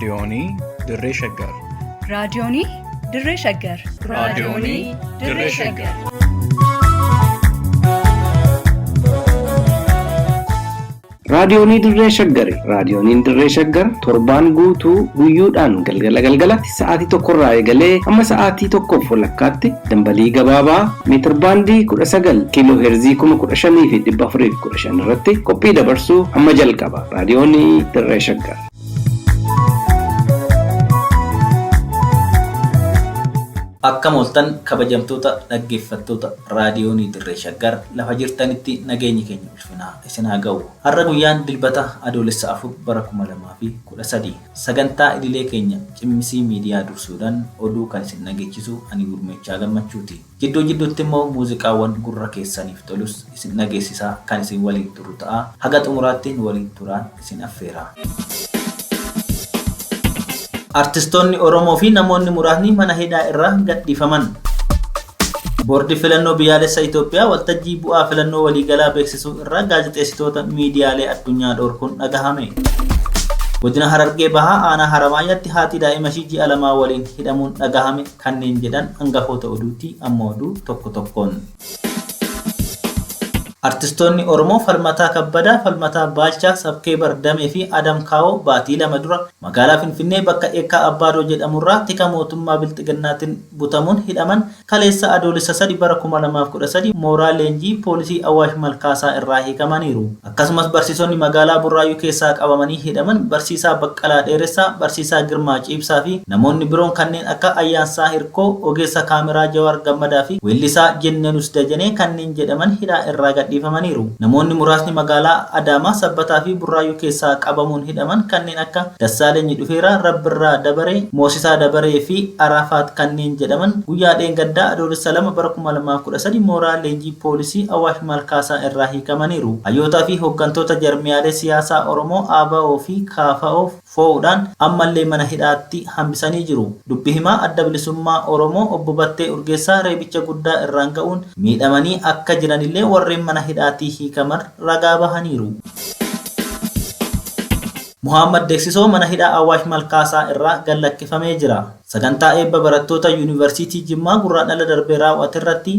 Raadiyoonii Dirree Shaggar. Raadiyoonii Dirree Shaggar. Raadiyoonii Dirree Shaggar. Raadiyoonii Dirree Shaggari. Raadiyooniin Dirree Shaggar torbaan guutuu guyyoodhaan galgala galgalatti sa'aatii tokkorraa eegalee hamma sa'aatii tokkoof walakkaatti dambalii gabaabaa meetirbaandii 19 kiiloo heerzii 15,415 irratti qophii dabarsuu hamma jalqaba. Raadiyoonii Dirree Shaggar. Akkam ooltan kabajamtoota dhaggeeffattoota raadiyoonii Dirree Shaggar lafa jirtanitti nageenyi keenya ulfinaa isin haa ga'u. Har'a guyyaan Dilbata Adoolessa 4 bara 2013 sagantaa idilee keenya cimmisii miidiyaa dursuudhaan oduu kan isin dhageechisu ani Gurmeechaa Gammachuuti. Jidduu jidduutti immoo muuziqaawwan gurra keessaniif tolus isin dhageessisaa kan isin waliin turu ta'a. Haga xumuraatti nu waliin turaan isin affeera. Artistoonni Oromoo fi namoonni muraasni mana hidhaa irraa gadhiifaman. Boordii Filannoo Biyyaalessa Itoophiyaa waltajjii bu'aa filannoo waliigalaa beeksisuu irraa gaazexeessitoota miidiyaalee addunyaa dhorkuun dhagahame. Godina Harargee Bahaa aanaa Haramaayaatti haati daa'ima ishii ji'a lamaa waliin hidhamuun dhagahame kanneen jedhan hangafoota oduuti amma oduu tokko tokkoon. Artistoonni Oromoo Falmataa Kabbadaa, Falmataa Baalchaa, Sabkee Bardamee fi Adam Kaawoo baatii 2 dura magaalaa Finfinnee bakka Eekkaa Abbaadoo jedhamurraa tika mootummaa Bilxiginnaatiin butamuun hidhaman kaleessa Adoolessa 3 bara 2013 mooraa leenjii poolisii Awaash Malkaasaa irraa hiikamaniiru. Akkasumas barsiisonni magaalaa Burraayyuu keessaa qabamanii hidhaman barsiisaa Baqqalaa Dheeressaa, barsiisaa Girmaa Ciibsaa fi namoonni biroon kanneen akka Ayyaansaa Hirkoo, ogeessa kaameraa Jawaar Gammadaa fi weellisaa Jennenus Dajanee kanneen jedhaman hidhaa irraa gadhiifamaniiru. Namoonni muraasni magaalaa Adaamaa, Sabbataa fi Burraayyuu keessaa qabamuun hidhaman kanneen akka Dassaaleny Dhufeeraa, Rabbirraa Dabaree, Moosisaa Dabaree fi Araafaat kanneen jedhaman guyyaa dheengaddaa Adoolessa 2 bara 2013 mooraa leenjii poolisii Awaash Malkaasaa irraa hiikamaniiru. Hayyootaa fi hooggantoota jarmiyaalee siyaasaa Oromoo ABO fi KFO foo'uudhaan ammallee mana hidhaatti hambisanii jiru. Dubbi himaa Adda Bilisummaa Oromoo Obbo Battee Urgeessaa reebicha guddaa irraan ga'uun miidhamanii akka jiranillee warreen mana hidhaatii hiikaman ragaa bahaniiru. Muhaammad Deeksisoo mana hidhaa Awaash Malkaasaa irraa gad lakkifamee jira. Sagantaa eebba barattoota Yuunivarsiitii Jimmaa Gurraandhala darbe raaw'aterratti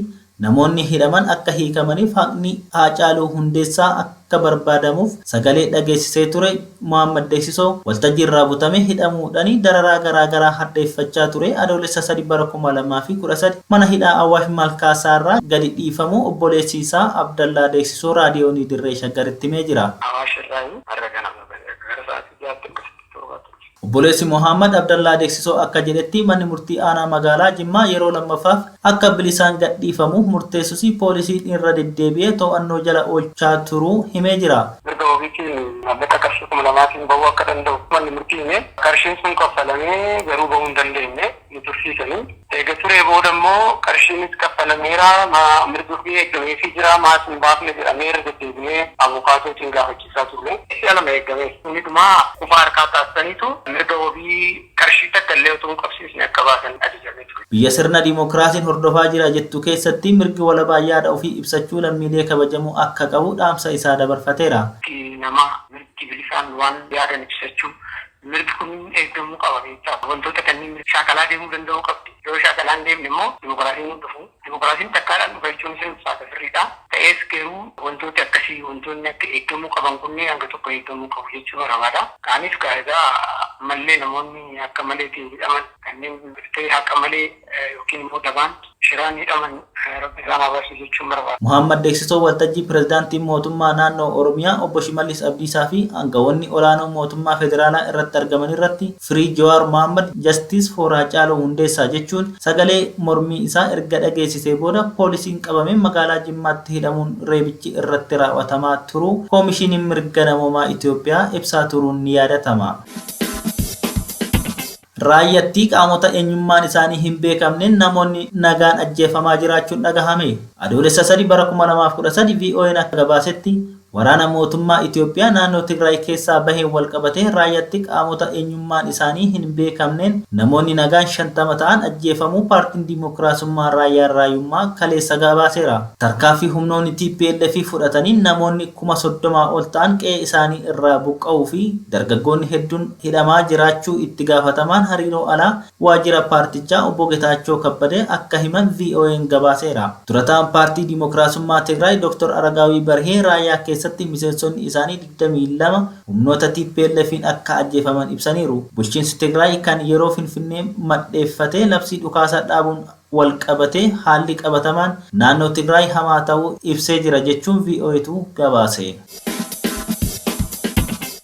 namoonni hidhaman akka hiikamaniif haqni Haacaaluu Hundeessaa akka barbaadamuuf sagalee dhageessisee ture Mohaammad Deeksisoo waltajjii irraa butamee hidhamuudhani dararaa garaa garaa hadheeffachaa ture Adoolessa 3 bara 2013 mana hidhaa Awaash Malkaasaarraa gadi dhiifamuu obboleessi isaa Abdallaa Deeksisoo Raadiyoonii Dirree Shaggaritti himee jira. Awaash irraayi har'a ganama gara sa'aatii 6tti akkasitti 7tti. Obboleessi Mohaammad Abdallaa Deeksisoo akka jedhetti manni murtii aanaa magaalaa Jimmaa yeroo lammaffaaf akka bilisaan gadhiifamu murteessus poolisiin irra deddeebi'ee to'annoo jala oolchaa turuu himee jira. Mirga wabiitiin maallaqa qarshii 2000tiin bahuu akka danda'u manni murtii hime. Qarshiin sun kaffalamee garuu bahuu hin dandeenye. Nu tursiisanii. Eega turee booda immoo qarshiinis kaffalameera, mirgi wabii eeggameefii jira, maaf hin baafne jedhamee irra deddeebinee abukaatootiin gaafachiisaa turre. Si'a lama eeggame. Inni dhumaa quba harkaa kaastaniitu mirga wabii qarshii takka illee otoo hin qabsiisne akka baasan ajajamee ture. Biyya sirna dimokiraasiin hordofaa jira jettu keessatti mirgi walabaan yaada ofii ibsachuu lammiilee kabajamuu akka qabu dhaamsa isaa dabarfateera. Mirgi namaa mirgi bilisaan waan yaadan ibsachuu Mirgi kun eeggamuu qaba beektaa. Wantoota kanneen shaakalaa deemuu danda'uu qabdi. Yoo shaakalaa hin deemne immoo dimokiraasiin hin dhufu. Dimokiraasiin takkaadhaan dhufa jechuunis hin ulfaata sirriidha. Ta'ees garuu wantooti akkasii wantoonni akka eeggamuu qaban kunneen hanga tokko eeggamuu qabu jechuu barbaada. Kaanis kaa egaa ammallee namoonni akka maleetiin hidhaman kanneen ta'e haqa malee yookiin immoo dabaan shiraan hidhaman Rabbi isaan haa baasu jechuun barbaada. Mohaammad Deeksisoo waltajjii Pirezidaantiin Mootummaa Naannoo Oromiyaa Obbo Shimallis Abdiisaa fi aangawoonni olaanoon mootummaa federaalaa irratti argamanirratti Free Jawaar Mohammed, Justice for Haacaaluu Hundeessaa jechuun sagalee mormii isaa erga dhageessisee booda poolisiin qabamee magaalaa Jimmaatti hidhamuun reebichi irratti raaw'atamaa turuu Koomishiniin Mirga Namoomaa Itoophiyaa ibsaa turuun ni yaadatama. Raayyattii qaamota eenyummaan isaanii hin beekamneen namoonni nagaan ajjeefamaa jiraachuun dhagahame. Adoolessa 3 bara 2013 VOAn akka gabaasetti Waraana mootummaa Itoophiyaa naannoo Tigraay keessaa baheen walqabatee raayyaatti qaamota eenyummaan isaanii hin beekamneen namoonni nagaan 50 ta'an ajjeefamuu paartiin Dimookiraasummaa Raayyaa Raayummaa kaleessa gabaaseera. Tarkaanfii humnoonni TPLF fudhataniin namoonni 30,000 ol ta'an qe'ee isaanii irraa buqqa'uu fi dargaggoonni hedduun hidhamaa jiraachuu itti gaafatamaan hariiroo alaa waajjira paartichaa obbo Getaachoo Kabbadee akka himan VOA'n gabaaseera. Durataan paartii Dimookiraasummaa Tigraay Dr. Aragaawii Barhee raayyaa keessatti miseensonni isaanii 22 humnoota TPLF'n akka ajjeefaman ibsaniiru. Bulchiinsi Tigraay kan yeroo Finfinnee madheeffatee labsii dhukaasaa dhaabuun wal qabatee haalli qabatamaan naannoo Tigraay hamaa ta'uu ibsee jira jechuun VOA'tu gabaase.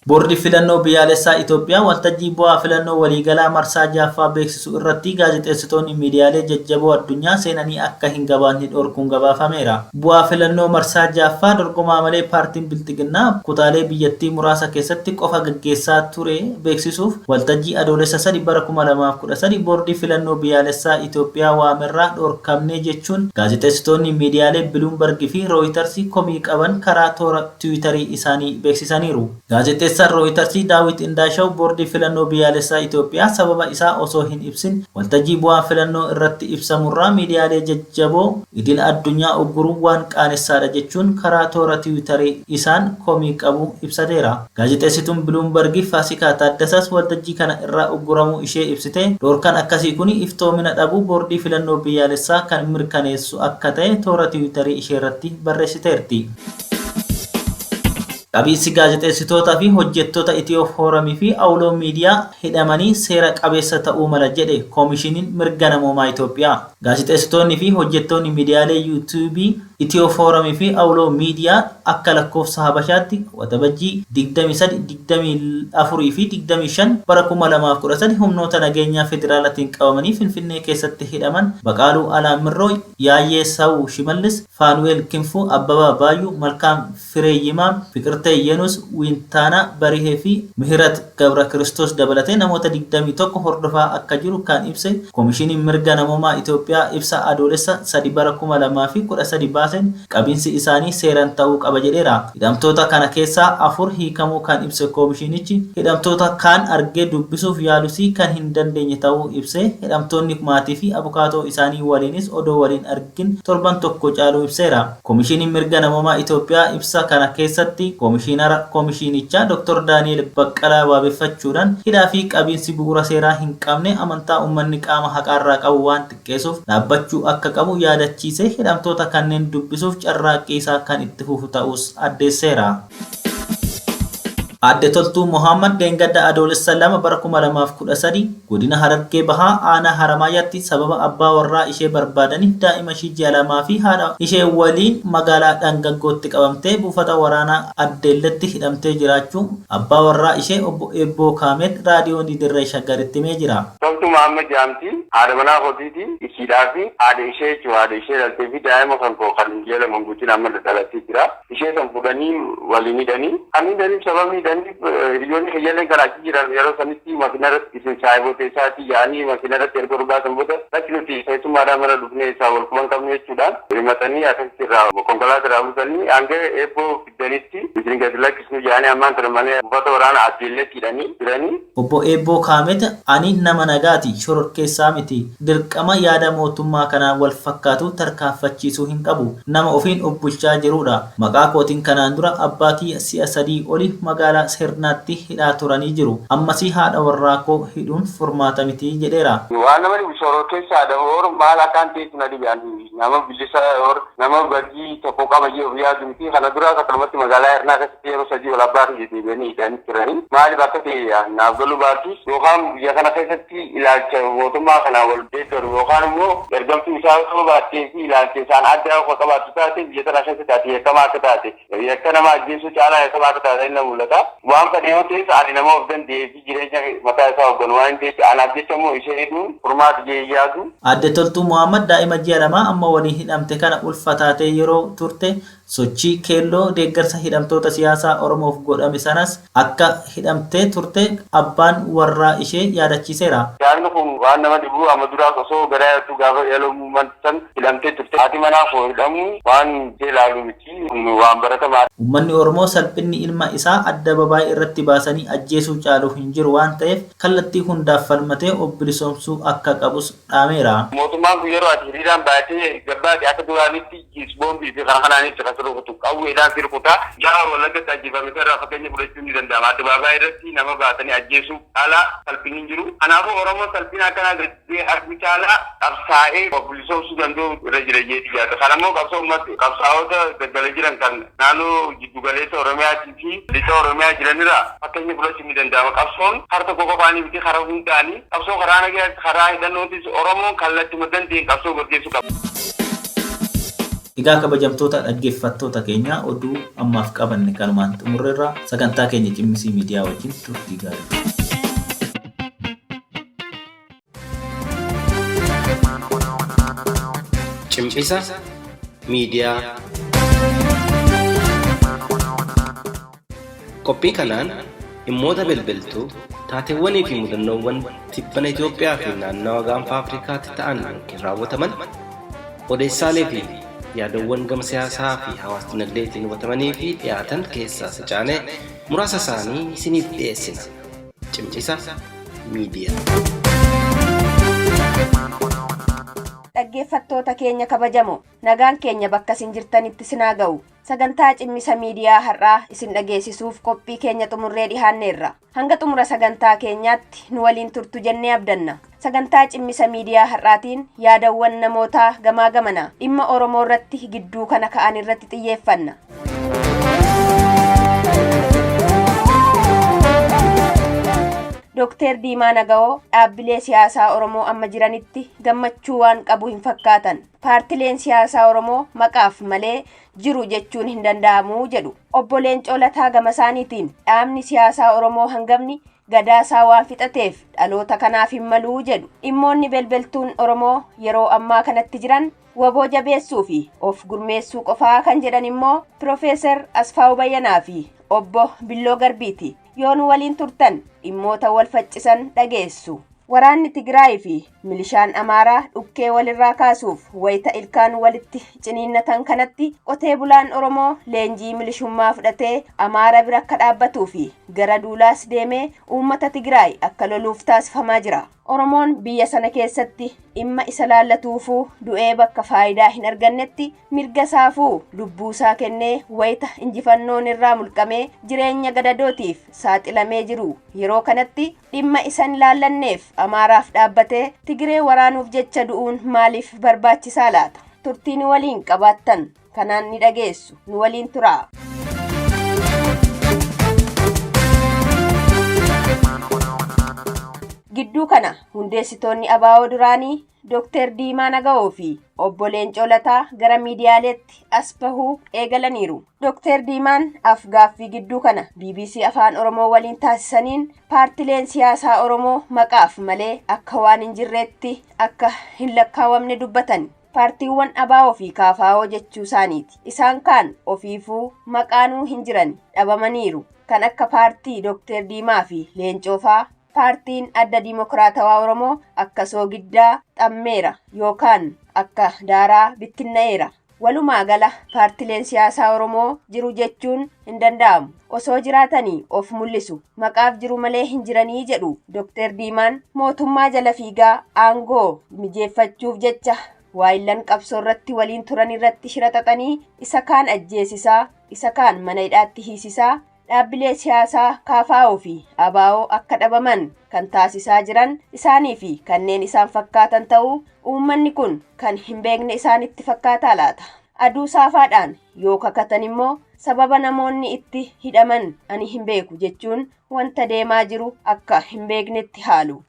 Boordi filannoo biyyaalessaa Itoophiyaa waltajjii bu'aa filannoo waliigalaa marsaa 6ffaa beeksisuu irratti gaazexeessitoonni miidiyaalee jajjaboo addunyaa seenanii akka hin gabaasne dhorkuun gabaafameera. Bu'aa filannoo marsaa 6ffaa dorgomaa malee paartiin Bilxiginnaa kutaalee biyyattii muraasa keessatti qofa gaggeessaa ture beeksisuuf waltajjii adoolessa 3 bara 2013 boordii filannoo biyyaalessaa Itoophiyaa waamerraa dhorkamne jechuun gaazexeessitoonni miidiyaalee Biluumbarg fi Rooyiters komii qaban karaa toora Tiwiitarii isaanii beeksisaniiru. Gaazexeessaan Rooyiters Daawit Indaashaw boordii filannoo biyyaalessaa Itoophiyaa sababa isaa osoo hin ibsin waltajjii bu'aa filannoo irratti ibsamurraa miidiyaalee jajjaboo idil addunyaa ugguruu waan qaanessaadha jechuun karaa toora Tiwiitarii isaan komii qabu ibsateera. Gaazexeessituun Biluumbarg Faasikaa Taaddasaas waltajjii kana irraa ugguramuu ishee ibsite dhorkaan akkasii kun iftoomina dhabuu boordii filannoo biyyaalessaa kan mirkaneessu akka ta'e toora Tiwiitarii ishee irratti barreessiteerti. Qabiinsi gaazexeessitootaa fi hojjettoota Itiyoo Fooramii fi Awuloo Miidiyaa hidhamanii seera qabeessa ta'uu mala jedhe Koomishiniin Mirga Namoomaa Itoophiyaa. Gaazexeessitoonni fi hojjettoonni miidiyaalee yuutuubii Itiyoo Fooramii fi Awuloo Miidiyaa akka lakkoofsa Habashaatti Waxabajjii 23, 24 fi 25 bara 2013 humnoota nageenyaa federaalatiin qabamanii Finfinnee keessatti hidhaman Baqaaluu Alaamirroo, Yaayyee Sawu Shimallis, Faanu'eel Kinfuu, Abbabaa Baayyuu, Malkaam Fireeyyimaa, Fiqirtee Yenus, Wiintaanaa Barihee fi Mihirat Gabra Kiristoos dabalatee namoota 21 hordofaa akka jiru kan ibse Koomishiniin Mirga Namoomaa Itoophiyaa ibsa adoolessa 3 bara 2013 baaseen qabiinsi isaanii seeraan ta'uu qaba jedheera. Hidhamtoota kana keessaa 4 hiikamuu kan ibse koomishinichi hidhamtoota kaan argee dubbisuuf yaalusii kan hin dandeenye ta'uu ibse hidhamtoonni maatii fi abukaatoo isaanii waliinis odoo waliin argin torban tokko caaluu ibseera. Koomishiniin Mirga Namoomaa Itoophiyaa ibsa kana keessatti Koomishinara Koomishinichaa Dr. Daani'el Baqqalaa waabeffachuudhaan hidhaa fi qabiinsi bu'uura seeraa hin qabne amantaa uummanni qaama haqaarraa qabu waan xiqqeessuuf dhaabbachuu akka qabu yaadachiise hidhamtoota kanneen dubbisuuf carraaqqii isaa kan itti fufu ta'us addeesseera. Aadde Toltuu Mohaammed Deengadda adoolessa 2 bara 2013 godina Harargee Bahaa aanaa Haramaayaatti sababa abbaa warraa ishee barbaadaniif daa'ima ishii ji'a 2 fi haadha ishee waliin magaalaa Dhangaggootti qabamtee buufata waraanaa Addeelletti hidhamtee jiraachuu abbaa warraa ishee obbo Eebboo Kaamet raadiyoo Dirree Shaggaritti himee jira. Toltuu Mohaammed Jaamti haadha manaa kootiiti ishiidhaa fi haadha ishee jechuudha haadha ishee dhaltee fi daa'ima kan koo kan ji'a 2 guutiin amma dhalattee jira. Ishee san fuudhanii waliin hidhanii kan hidhaniif sababni hiriyoonni kiyyaaleen kan achi jiran yeroo sanitti makiina irratti isin saayiboota isaatii yaa'anii makiina irratti erga dhugaasan booda bakki nuti keessummaadhaan mana dhufnee isaa wal quban qabnu jechuudhaan himatanii akkasitti irraa konkolaataa irraa buusanii hanga eebboo fidanitti isin gadi lakkisnu yaa'anii ammaan tana malee buufata waraanaa addeelletti hidhanii jiranii. Obbo Eebboo Kaamet ani nama nagaati shororkeessaa miti dirqama yaada mootummaa kanaan wal fakkaatu tarkaanfachiisuu hin qabu nama ofiin of bulchaa jirudha maqaa kootiin kanaan dura abbaa kiyya si'a 3 oli magaalaa Sirnaatti hidhaa turanii jiru. Ammasii haadha warraa koo hidhuun furmaata miti jedheera. Waan nama dhibu shororkeessaadha hor maal akkaan ta'etu na dhibe ani nama bilisa hor nama badii tokko qaba jee of yaadu miti kana duraas akkanumatti magaalaa Hirnaa keessatti yeroo 3 ol abbaa kiyya deebi'anii hidhanii turanii maaliif akka ta'e naaf galuu baattus yookaan biyya kana keessatti ilaalcha mootummaa kanaan wal deeggaru yookaan immoo ergamtuu isaa yoo baattee fi ilaalcha isaan adda akka qabaattu taate biyya tana keessatti ati yakkamaa akka taate yakka nama ajjeesuu caalaa yakkamaa akka taate inni mul'ata. Waan fedhe yoo ta'es ani nama of danda'ee fi jireenya mataa isaa hoogganu waan ta'eef anaaf jecha immoo ishee hidhuun furmaata jee yaadu. Aadde Toltuu Mohaammed daa'ima ji'a 2 amma waliin hidhamte kana ulfa taatee yeroo turte sochii keelloo deeggarsa hidhamtoota siyaasaa Oromoof godhame sanas akka hidhamtee turte abbaan warraa ishee yaadachiiseera. Daa'imni kun Waan nama dhibu amma duraas osoo garaa hedduu gaafa yellow movement san hidhamtee turte. Haati manaa koo hidhamu waan ilaalu miti waan baratamaa. Uummanni Oromoo salphinni ilma isaa adda babaayii irratti baasanii ajjeesuu caalu hin jiru waan ta'eef kallattii hundaaf falmatee of bilisoomsuu akka qabus dhaameera. Mootummaan kun yeroo ati hiriiraan baatee gabbaate akka duraanitti boombii fi kana kanaanitti kan rukutu qawweedhaan si rukuta. Jaha Wallaggatti ajjeefame irraa fakkeenya fudhachuun ni danda'ama. Addabaabaa irratti nama baatanii ajjeesuu caalaa salphinni hin jiru. Kanaafuu Oromoon salphina akkanaa gadhee arguu caalaa qabsaa'ee of bilisoomsuu danda'u irra jira jeetii yaada. Kanammoo qabsoo uummata qabsaa'ota daggala jiran kan naannoo jiddugaleessa Oromiyaatii fi lixa Oromiyaa jiranirraa fakkeenya fudhachuun ni danda'ama. Qabsoon kara tokko qofaanii miti karaa hundaanii qabsoo karaa nagayaa karaa hidhannootis Oromoon kallattii dandeenye qabsoo gaggeessuu qaba. Egaa kabajamtoota dhaggeeffattoota keenya oduu ammaaf qabanne kanumaan xumurreerra sagantaa keenya cimmisii miidiyaa wajjin turtii gaarii. Cimcisa miidiyaa. Qophii kanaan dhimmoota bilbiltuu taateewwanii fi mudannoowwan tibbana Itoophiyaa fi naannawa gaanfa Afrikaatti ta'an yookiin raawwataman odeessaalee fi yaadawwan gama siyaasaa fi hawaas dinagdeetiin hubatamanii fi dhiyaatan keessaa secaanee muraasa isaanii isiniif dhiyeessina. Cimcisa miidiyaa. Dhaggeeffattoota keenya kabajamoo nagaan keenya bakka isin jirtanitti sinaa ga'u sagantaa cimmisa miidiyaa har'aa isin dhageessisuuf qophii keenya xumurree dhihaanneerra hanga xumura sagantaa keenyaatti nu waliin turtu jennee abdanna sagantaa cimmisa miidiyaa har'aatiin yaadawwan namootaa gamaa gamana dhimma Oromoo irratti gidduu kana ka'an irratti xiyyeeffanna. Dookter Diimaa Nagawoo dhaabbilee siyaasaa Oromoo amma jiranitti gammachuu waan qabu hin fakkaatan. Paartileen siyaasaa Oromoo maqaaf malee jiru jechuun hin danda'amu jedhu. Obbo Leencoo Lataa gama isaaniitiin dhaabni siyaasaa Oromoo hangamni gadaasaa waan fixateef dhaloota kanaaf hin maluu jedhu. Dhimmoonni belbeltuun Oromoo yeroo ammaa kanatti jiran waboo jabeessuu fi of gurmeessuu qofaa kan jedhan immoo Piroofeesar Asfaawu Bayyanaa fi obbo Billoo Garbiiti. Yoo nu waliin turtan dhimmoota wal faccisan dhageessu. Waraanni Tigraay fi milishaan Amaaraa dhukkee walirraa kaasuuf wayita ilkaan walitti ciniinnatan kanatti qotee bulaan Oromoo leenjii milishummaa fudhatee Amaara bira akka dhaabbatuu fi gara duulaas deemee uummata Tigraay akka loluuf taasifamaa jira. Oromoon biyya sana keessatti dhimma isa laallatuufuu du'ee bakka faayidaa hin argannetti mirga isaafuu lubbuusaa kennee wayita injifannoon irraa mulqamee jireenya gadadootiif saaxilamee jiru. Yeroo kanatti dhimma isa hin laallanneef Amaaraaf dhaabbatee Tigree waraanuuf jecha du'uun maaliif barbaachisaa laata? Turtii nu waliin qabaattan kanaan ni dhageessu. Nu waliin turaa. Gidduu kana hundeessitoonni ABO duraanii Dookter Diimaa Nagawoo fi obbo Leencoo Lataa gara miidiyaaleetti as bahuu eegalaniiru. Dookter Diimaan af-gaaffii gidduu kana BBC Afaan Oromoo waliin taasisaniin paartileen siyaasaa Oromoo maqaaf malee akka waan hin jirreetti akka hin lakkaawamne dubbatan. Paartiiwwan ABO fi KFO jechuu isaaniiti. Isaan kaan ofiifuu maqaanuu hin jiran dhabamaniiru. Kan akka paartii Dookter Diimaa fi Leencoo fa'aa paartiin adda dimokiraatawaa Oromoo akka soogiddaa xammeera yookaan akka daaraa bittinna'eera. Walumaa gala paartileen siyaasaa Oromoo jiru jechuun hin danda'amu. Osoo jiraatanii of mul'isu. Maqaaf jiru malee hin jiranii jedhu Dookter Diimaan mootummaa jala fiigaa aangoo mijeeffachuuf jecha waayillan qabsoo irratti waliin turan irratti shira xaxanii isa kaan ajjeesisaa, isa kaan mana hidhaatti hiisisaa dhaabbilee siyaasaa KFO fi ABO akka dhabaman kan taasisaa jiran isaanii fi kanneen isaan fakkaatan ta'uu uummanni kun kan hin beekne isaanitti fakkaataa laata. Aduu saafaadhaan yoo kakatan immoo sababa namoonni itti hidhaman ani hin beeku jechuun wanta deemaa jiru akka hin beeknetti haalu.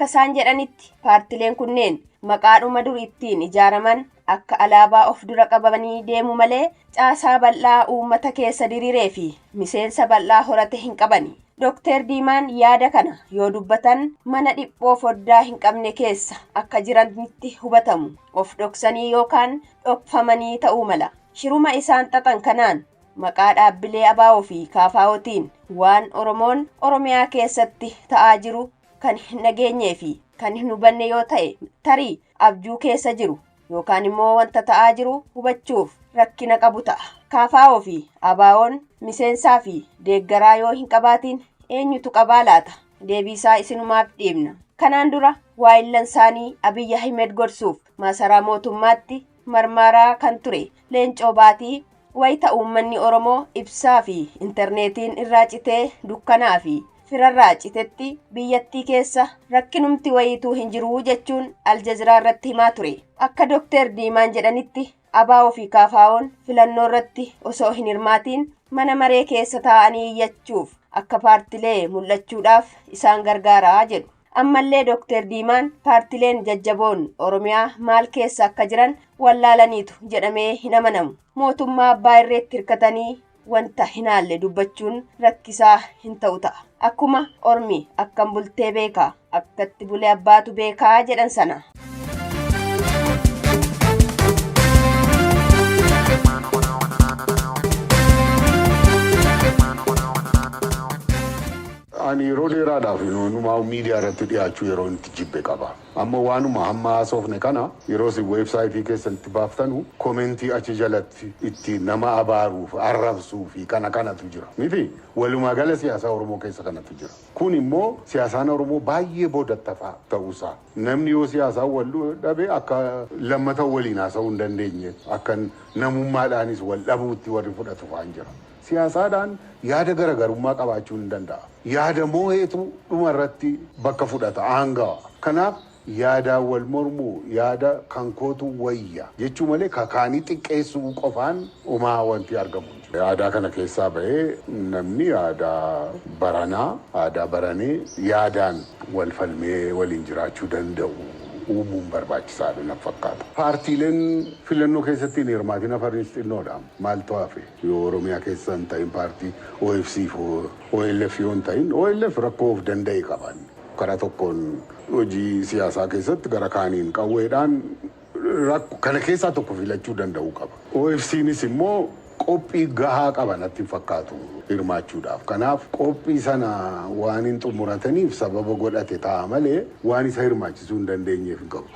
Akka isaan jedhanitti paartileen kunneen maqaadhuma dur ittiin ijaaraman akka alaabaa of dura qabanii deemu malee caasaa bal'aa uummata keessa diriiree fi miseensa bal'aa horate hin qabani. Dookter Diimaan yaada kana yoo dubbatan mana dhiphoo foddaa hin qabne keessa akka jiranitti hubatamu. Of dhoksanii yookaan dhokfamanii ta'uu mala. Shiruma isaan xaxan kanaan maqaa dhaabbilee ABO fi KFOtiin waan Oromoon Oromiyaa keessatti ta'aa jiru kan hin dhageenyee fi kan hin hubanne yoo ta'e tarii abjuu keessa jiru yookaan immoo wanta ta'aa jiru hubachuuf rakkina qabu ta'a. KFO fi ABO'n miseensaa fi deeggaraa yoo hin qabaatin eenyutu qabaa laata? Deebiisaa isinumaaf dhiibna. Kanaan dura waayillan isaanii Abiyyi Ahmed gorsuuf masaraa mootummaatti marmaraa kan ture Leencoo Baatii wayita uummanni Oromoo ibsaa fi intarneetiin irraa citee dukkanaa fi firarraa citetti biyyattii keessa rakkinumti wayiituu hin jiru jechuun Aljaziraa irratti himaa ture. Akka Dookter Diimaan jedhanitti ABO fi KFO'n filannoo irratti osoo hin hirmaatiin mana maree keessa taa'anii iyyachuuf akka paartilee mul'achuudhaaf isaan gargaaraa jedhu. Ammallee Dookter Diimaan paartileen jajjaboon Oromiyaa maal keessa akka jiran wallaalaniitu jedhamee hin amanamu. Mootummaa abbaa irreetti hirkatanii wanta hin haalle dubbachuun rakkisaa hin ta'u ta'a. Akkuma ormi akkam bultee beekaa akkatti bulee abbaatu beekaa jedhan sana. Ani yeroo dheeraadhaaf numaa miidiyaa irratti dhiyaachuu yeroo itti jibbe qaba. Amma waanuma hamma haasofne kana yeroo isin weebsaayitii keessatti baaftanu komentii achi jalatti itti nama abaaruuf arrabsuu fi kana kanatu jira. Miti walumaa gala siyaasaa Oromoo keessa kanatu jira. Kun immoo siyaasaan Oromoo baay'ee boodattafaa ta'uusaa. Namni yoo siyaasaa wal dhabe akka lammata waliin haasa'uu hin dandeenye akka namummaadhaanis wal dhabuutti warri fudhatu fa'aan jira. Siyaasaadhaan yaada garaagarummaa qabaachuu hin danda'a. Yaada moo'eetu dhuma irratti bakka fudhata aangawa. Kanaaf yaadaan wal mormuu yaada kan kootu wayya jechuu malee kakaanii xiqqeessuu qofaan homaa wanti argamu. Aadaa kana keessaa bahee namni aadaa baranaa aadaa baranee yaadaan wal falmee waliin jiraachuu danda'u uumuun barbaachisaadha na fakkaata. Paartiileen filannoo keessatti hin hirmaatin hafanis xinnoodha. Maaltu hafe yoo Oromiyaa keessa hin ta'in paartii OFC fi OLF yoo hin ta'in OLF rakkoo of danda'e qaban. Karaa tokkoon hojii siyaasaa keessatti gara kaaniin qawweedhaan kana keessaa tokko filachuu danda'uu qaba. OFCnis immoo qophii gahaa qaba natti fakkaatu hirmaachuudhaaf. Kanaaf qophii sana waan hin xumurataniif sababa godhate ta'a malee waan isa hirmaachisuu hin dandeenyeef hin qabu.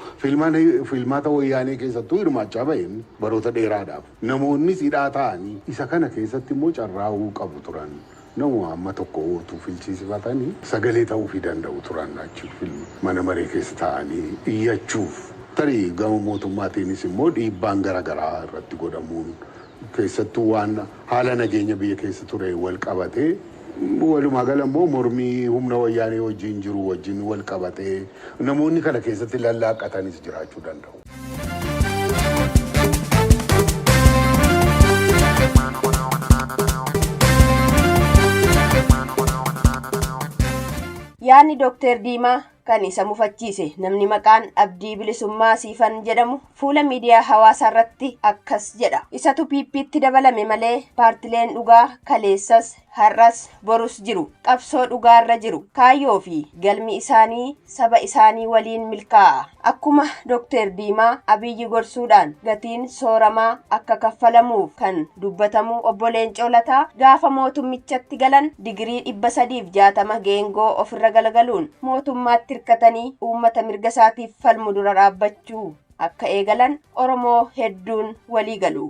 Filmaata wayyaanee keessattuu hirmaachaa baheen baroota dheeraadhaaf. Namoonnis hidhaa ta'anii isa kana keessatti immoo carraa'uu qabu turan. Nama amma tokko ootuu filchiisifatanii sagalee ta'uufii danda'u turan achi mana maree keessa taa'anii iyyachuuf. Tarii gama mootummaatiinis immoo dhiibbaan garaagaraa irratti godhamuun keessattuu waan haala nageenya biyya keessa ture wal qabatee walumaa gala immoo mormii humna wayyaanee wajjin jiru wajjin wal qabatee namoonni kana keessatti lallaaqatanis jiraachuu danda'u. Yaadni Dookter Diimaa kan isa mufachiise namni maqaan Abdii Bilisummaa Siifan jedhamu fuula miidiyaa hawaasaa irratti akkas jedha. Isatu PP'tti dabalame malee paartileen dhugaa kaleessas har'as borus jiru. Qabsoo dhugaarra jiru. Kaayyoo fi galmi isaanii saba isaanii waliin milkaa'a. Akkuma Dookter Diimaa Abiyyi gorsuudhaan gatiin sooramaa akka kaffalamuuf kan dubbatamu obbo Leencoo Lataa gaafa mootummichatti galan digirii 360 geengoo ofirra galagaluun mootummaatti hirkatanii uummata mirga isaatiif falmu dura dhaabbachuu akka eegalan Oromoo hedduun walii galu.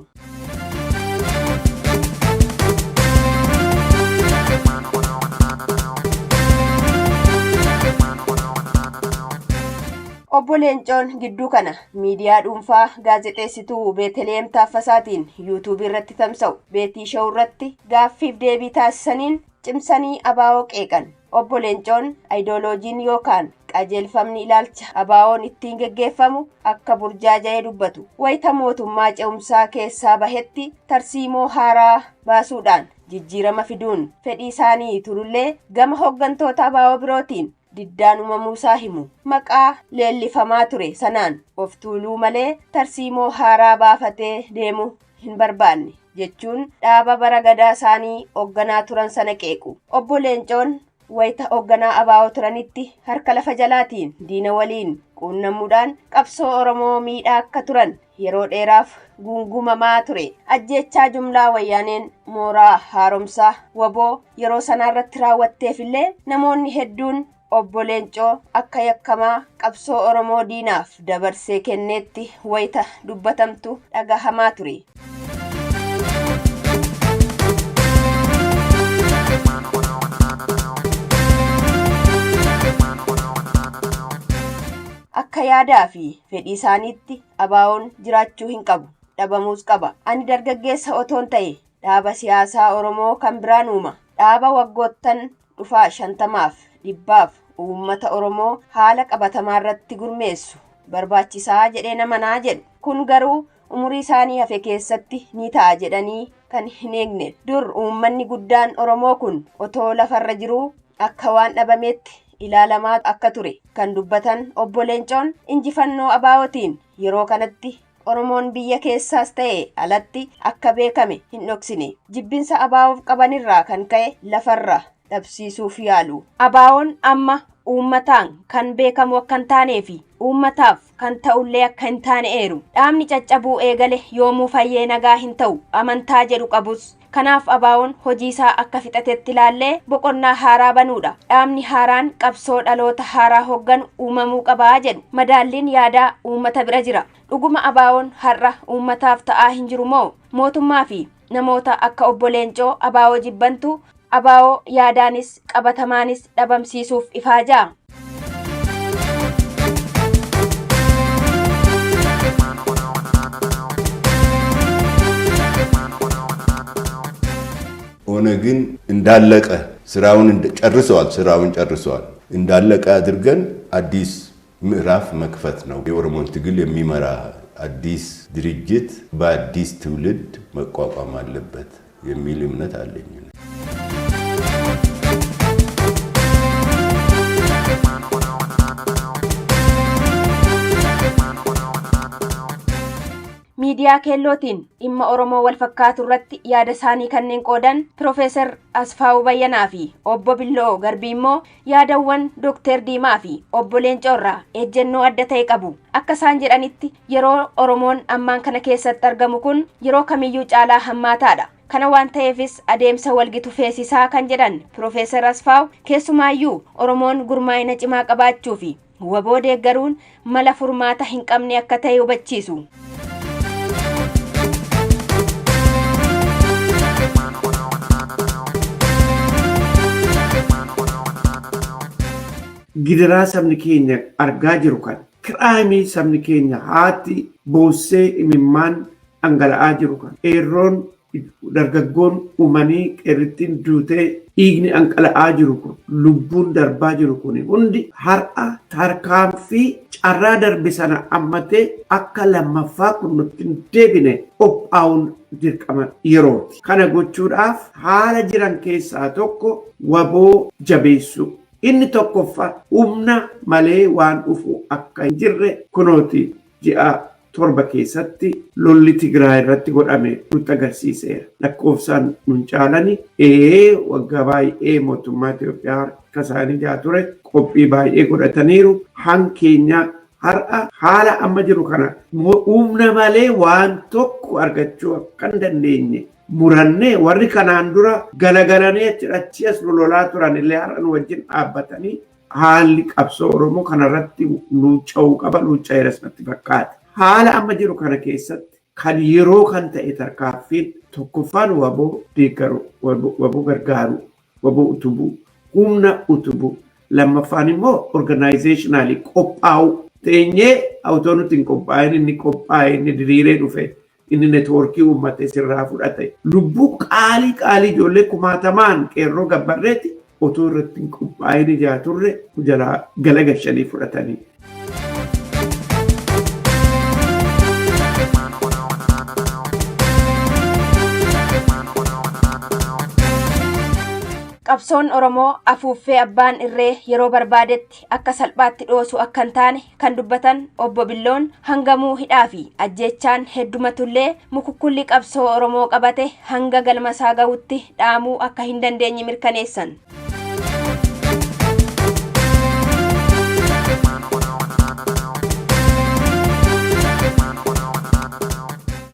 Obbo Leencoon gidduu kana miidiyaa dhuunfaa gaazexeessituu Beeteleem Taaffasaatiin yuutuubii irratti tamsa'u Beetii Shawuu irratti gaaffiif deebii taasisaniin cimsanii ABO qeeqan. Obbo Leencoon ayidooloojiin yookaan qajeelfamni ilaalcha ABO'n ittiin geggeeffamu akka burjaaja'ee dubbatu. Wayita mootummaa ce'umsaa keessaa bahetti tarsiimoo haaraa baasuudhaan jijjiirama fiduun fedhii isaanii turullee gama hooggantoota ABO birootiin Diddaan uumamuusaa himu. Maqaa leellifamaa ture sanaan of tuuluu malee tarsiimoo haaraa baafatee deemu hin barbaanne jechuun dhaaba bara gadaa isaanii hoogganaa turan sana qeequ. Obbo Leencoon wayita hoogganaa ABO turanitti harka lafa jalaatiin diina waliin quunnamuudhaan qabsoo Oromoo miidhaa akka turan yeroo dheeraaf guungumamaa ture. Ajjeechaa jumlaa wayyaaneen mooraa haaromsaa waboo yeroo sanaarratti raawwatteefillee namoonni hedduun Obbo Leencoo akka yakkamaa qabsoo Oromoo diinaaf dabarsee kenneetti wayita dubbatamtu dhagahamaa ture. Akka yaadaa fi fedhii isaaniitti ABO'n jiraachuu hin qabu, dhabamuus qaba. Ani dargaggeessa otoon ta'e dhaaba siyaasaa Oromoo kan biraan uuma. Dhaaba waggoottan dhufaa 50f 100f uummata Oromoo haala qabatamaa irratti gurmeessu barbaachisaa jedhee namanaa jedhu. Kun garuu umurii isaanii hafe keessatti ni ta'a jedhanii kan hin eegne. Dur uummanni guddaan Oromoo kun otoo lafarra jiruu akka waan dhabameetti ilaalamaa akka ture kan dubbatan Obbo Leencoon injifannoo ABO'tiin yeroo kanatti Oromoon biyya keessaas ta'e alatti akka beekame hin dhoksine. Jibbinsa ABO'f qabanirraa kan ka'e lafarra dhabsiisuuf yaalu. ABO'n amma uummataan kan beekamu akka hin taanee fi uummataaf kan ta'ullee akka hin taane eeru. Dhaabni caccabuu eegale yoomuu fayyee nagaa hin ta'u amantaa jedhu qabus. Kanaaf ABO'n hojii isaa akka fixatetti ilaallee boqonnaa haaraa banuudha. Dhaabni haaraan qabsoo dhaloota haaraa hoogganu uumamuu qabaa jedhu. Madaalliin yaadaa uummata bira jira. Dhuguma ABO'n har'a uummataaf ta'aa hin jiru moo? Mootummaa fi namoota akka Obbo Leencoo ABO jibbantu ABO yaadaanis qabatamaanis dhabamsiisuuf ifaajaa. ኦነግን እንዳለቀ ስራውን ጨርሰዋል። ስራውን ጨርሰዋል። እንዳለቀ አድርገን አዲስ ምዕራፍ መክፈት ነው። የኦሮሞን ትግል የሚመራ አዲስ ድርጅት በአዲስ ትውልድ መቋቋም አለበት የሚል እምነት አለኝ። Miidiyaa keellootiin dhimma Oromoo wal fakkaatu irratti yaada isaanii kanneen qoodan Piroofeesar Asfaawu Bayyanaa fi Obbo Billoo Garbii immoo yaadawwan Dookter Diimaa fi Obbo Leencoo irraa ejjennoo adda ta'e qabu. Akka isaan jedhanitti yeroo Oromoon ammaan kana keessatti argamu kun yeroo kamiyyuu caalaa hammaataadha. Kana waan ta'eefis adeemsa walgitu feesisaa kan jedhan Piroofeesar Asfaawu keessumaayyuu Oromoon gurmaa'ina cimaa qabaachuu fi waboo deeggaruun mala furmaata hin qabne akka ta'e hubachiisu. Gidiraa sabni keenya argaa jiru kan kiraayimii sabni keenya haati boossee imimmaan dhangala'aa jiru kan qeerroon dargaggoon uumanii qeerrittiin duutee dhiigni dhangala'aa jiru kun lubbuun darbaa jiru kun hundi har'a tarkaanfii carraa darbe sana ammatee akka lammaffaa kun nutti hin deebine qophaa'uun dirqama yerooti. Kana gochuudhaaf haala jiran keessaa tokko waboo jabeessuu. Inni tokkoffaa humna malee waan dhufu akka hin jirre kunooti ji'a 7 keessatti lolli Tigraay irratti godhame nutti agarsiiseera. Lakkoofsaan nun caalani waggaa baay'ee mootummaa Itoophiyaa harka isaanii jaa ture qophii baay'ee godhataniiru. Hankeenya har'a haala amma jiru kana humna malee waan tokko argachuu akka hin dandeenye murannee warri kanaan dura galagalanii achi as nu lolaa turan illee har'a nu wajjin dhaabbatanii haalli qabsoo Oromoo kanarratti luucca'uu qaba, luucca'eeras natti fakkaata. Haala amma jiru kana keessatti kan yeroo kan ta'e tarkaanfiin tokkoffaan waboo deeggaru, waboo gargaaru, waboo utubuu, humna utubuu, lammaffaan immoo organizationally qophaa'uu. Teenyee otoo nuti hin qophaa'in inni qophaa'e inni diriiree dhufe inni networkii uummatee sirraa fudhate lubbuu qaalii qaalii ijoollee kumaatamaan qeerroo gabbarreetti otoo irratti hin qophaa'in ijaa turre jalaa galagalchanii fudhatanii. Qabsoon Oromoo afuuffee abbaan irree yeroo barbaadetti akka salphaatti dhoosu akka hin taane kan dubbatan obbo Billoon hangamuu hidhaa fi ajjeechaan heddumatullee mukukkulli qabsoo Oromoo qabate hanga galmasaa gahutti dhaamuu akka hin dandeenye mirkaneessan.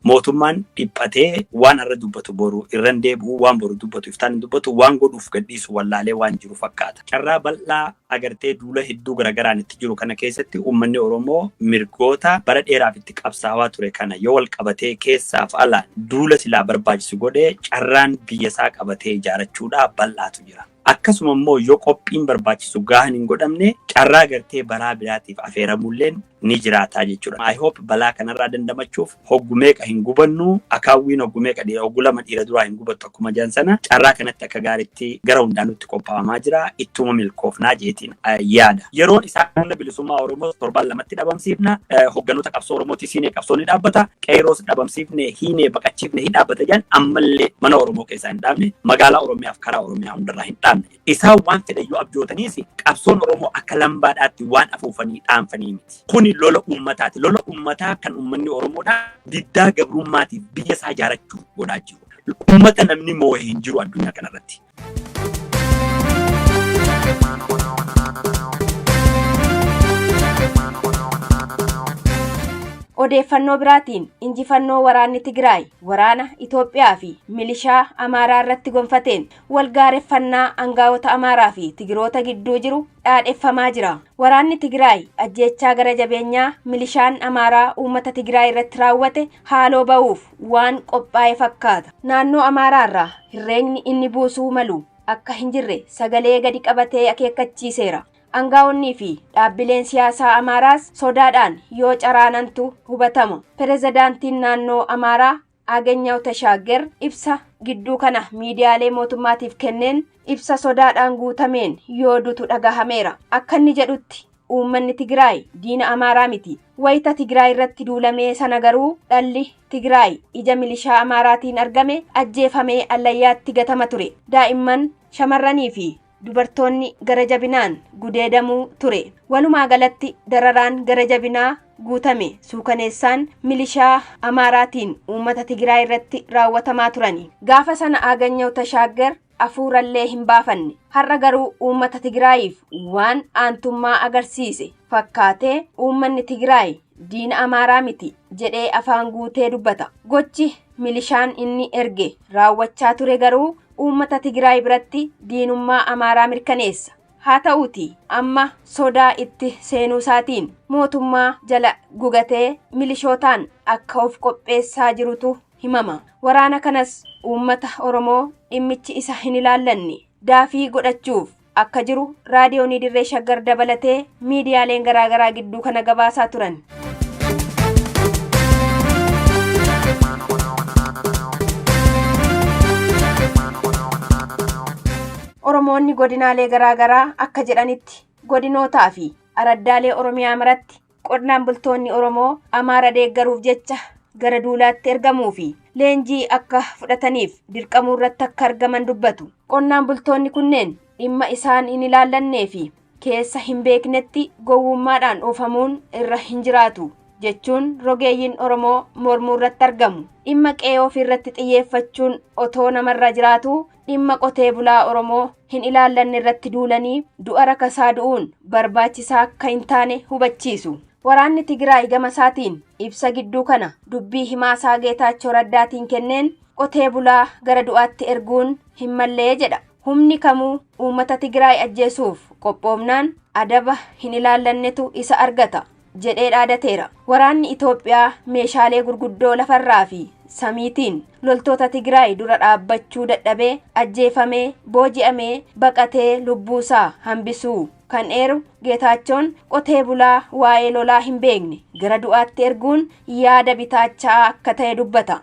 Mootummaan dhiphatee waan har'a dubbatu boru irra hin deebi'u, waan boru dubbatu iftaan hin dubbatu, waan godhuuf gadhiisu wallaalee waan jiru fakkaata. Carraa bal'aa agartee duula hedduu garagaraan itti jiru kana keessatti uummanni Oromoo mirgoota bara dheeraaf itti qabsaawaa ture kana yoo wal qabatee keessaaf alaan duula silaa barbaachisu godhee carraan biyya isaa qabatee ijaarachuudhaa bal'aatu jira. Akkasuma immoo yoo qophiin barbaachisu gahan hin godhamne carraa gartee balaa biraatiif afeeramuulleen ni jiraataa jechuudha. I hope balaa kanarraa dandamachuuf hoggu meeqa hin gubannu, akaawwiin hoggu meeqa dhiira hoggu lama dhiira duraa hin gubattu akkuma jedhan sana carraa kanatti akka gaariitti gara hundaanutti qophaa'amaa jira, ittuma milkoofnaa jeetiin yaada. Yeroon isaa humna bilisummaa Oromoo torbaan lamatti dhabamsiifna, hogganoota qabsoo Oromootis hiinee qabsoo ni dhaabbata, qeeroos dhabamsiifne hiinee baqachiifne hin dhaabbata jedhan ammallee mana Oromoo keessaa hin dhaabne, magaalaa Oromiyaaf karaa Oromiyaa hundarraa hin dhaabne. Isaan waan fedhan yoo abjootaniis qabsoon Oromoo akka lambaadhaatti waan afuufanii dhaanfanii miti. Kuni lola uummataati. Lola uummataa kan uummanni Oromoodhaa diddaa gabrummaatiif biyya isaa ijaarachuuf godhaa jiru. Uummata namni moo'e hin jiru addunyaa kanarratti. Odeeffannoo biraatiin injifannoo waraanni Tigraay waraana Itoophiyaa fi milishaa Amaaraa irratti gonfateen walgaareffannaa angaa'ota Amaaraa fi Tigiroota gidduu jiru dhaadheffamaa jira. Waraanni Tigraay ajjeechaa gara jabeenyaa milishaan Amaaraa uummata Tigraay irratti raawwate haaloo ba'uuf waan qophaa'e fakkaata. Naannoo Amaaraa irraa herreegni inni buusuu malu akka hin jirre sagalee gadi qabatee akeekkachiiseera. Angaa'onnii fi dhaabbileen siyaasaa Amaaraas sodaadhaan yoo caraanantu hubatama. Pirezidaantiin naannoo Amaaraa Aganyaw Tashaager ibsa gidduu kana miidiyaalee mootummaatiif kenneen ibsa sodaadhaan guutameen yoo dutu dhagahameera. Akka inni jedhutti uummanni Tigraay diina Amaaraa miti. Wayita Tigraay irratti duulamee sana garuu dhalli Tigraay ija milishaa Amaaraatiin argame ajjeefamee allayyaatti gatama ture. Daa'imman shamarranii fi dubartoonni gara jabinaan gudeedamuu ture. Walumaa galatti dararaan gara jabinaa guutame suukaneessaan milishaa Amaaraatiin uummata Tigraay irratti raawwatamaa turani. Gaafa sana Aganyaw Tashaaggar afuurallee hin baafanne. Har'a garuu uummata Tigraayiif waan aantummaa agarsiise fakkaatee uummanni Tigraay diina Amaaraa miti jedhee afaan guutee dubbata. Gochi milishaan inni erge raawwachaa ture garuu uummata Tigraay biratti diinummaa Amaaraa mirkaneessa. Haa ta'uuti amma sodaa itti seenuu isaatiin mootummaa jala gugatee milishootaan akka of qopheessaa jirutu himama. Waraana kanas uummata Oromoo dhimmichi isa hin ilaallanne daafii godhachuuf akka jiru raadiyoonii Dirree Shaggar dabalatee miidiyaaleen garaagaraa gidduu kana gabaasaa turan. Oromoonni godinaalee garaagaraa akka jedhanitti godinootaa fi araddaalee Oromiyaa maratti qonnaan bultoonni Oromoo Amaara deeggaruuf jecha gara duulaatti ergamuu fi leenjii akka fudhataniif dirqamuu irratti akka argaman dubbatu. Qonnaan bultoonni kunneen dhimma isaan hin ilaallannee fi keessa hin beeknetti gowwummaadhaan oofamuun irra hin jiraatu jechuun rogeeyyiin Oromoo mormuu irratti argamu. Dhimma qe'ee ofii irratti xiyyeeffachuun otoo namarra jiraatu dhimma qotee bulaa Oromoo hin ilaallanne irratti duulanii du'a rakasaa du'uun barbaachisaa akka hin taane hubachiisu. Waraanni Tigraay gama isaatiin ibsa gidduu kana dubbii himaasaa Geetaachoo Raddaatiin kenneen qotee bulaa gara du'aatti erguun hin mallee jedha. Humni kamuu uummata Tigraay ajjeesuuf qophoofnaan adaba hin ilaallannetu isa argata jedhee dhaadateera. Waraanni Itoophiyaa meeshaalee gurguddoo lafarraa fi samiitiin loltoota Tigraay dura dhaabbachuu dadhabee ajjeefamee booji'amee baqatee lubbuusaa hambisuu kan eeru Geetaachoon qotee bulaa waa'ee lolaa hin beekne gara du'aatti erguun yaada bitaachaa akka ta'e dubbata.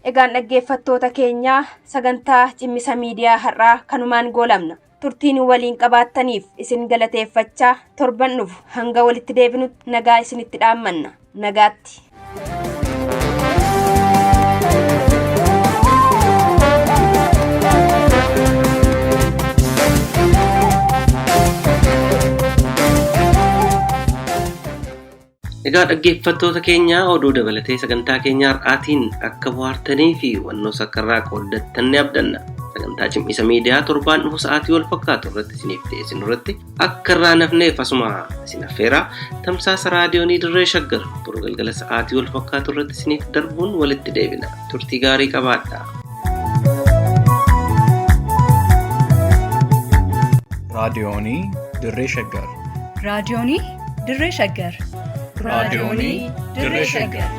Egaan dhaggeeffattoota keenyaa sagantaa cimmisa miidiyaa har'aa kanumaan goolamna. Turtii nu waliin qabaattaniif isin galateeffachaa torban dhufu hanga walitti deebinutti nagaa isinitti dhaammanna. Nagaatti. Egaa dhaggeeffattoota keenya oduu dabalatee sagantaa keenya har'aatiin akka bohaartanii fi hubannoo sakkarraa qooddattan ni abdanna. Sagantaa cimisa miidiyaa torbaan dhufu sa'aatii wal fakkaatu irratti isiniif dhiyeessinu irratti akka irraa nafneef asuma isin affeeraa tamsaasa raadiyoonii dirree shaggar boru galgala sa'aatii wal fakkaatu irratti isiniif darbuun walitti deebina. Turtii gaarii qabaadha. Raadiyoonii Dirree Shaggar. Raadiyoonii Dirree Shaggar. Raadiyoonii Dirree Shaggar.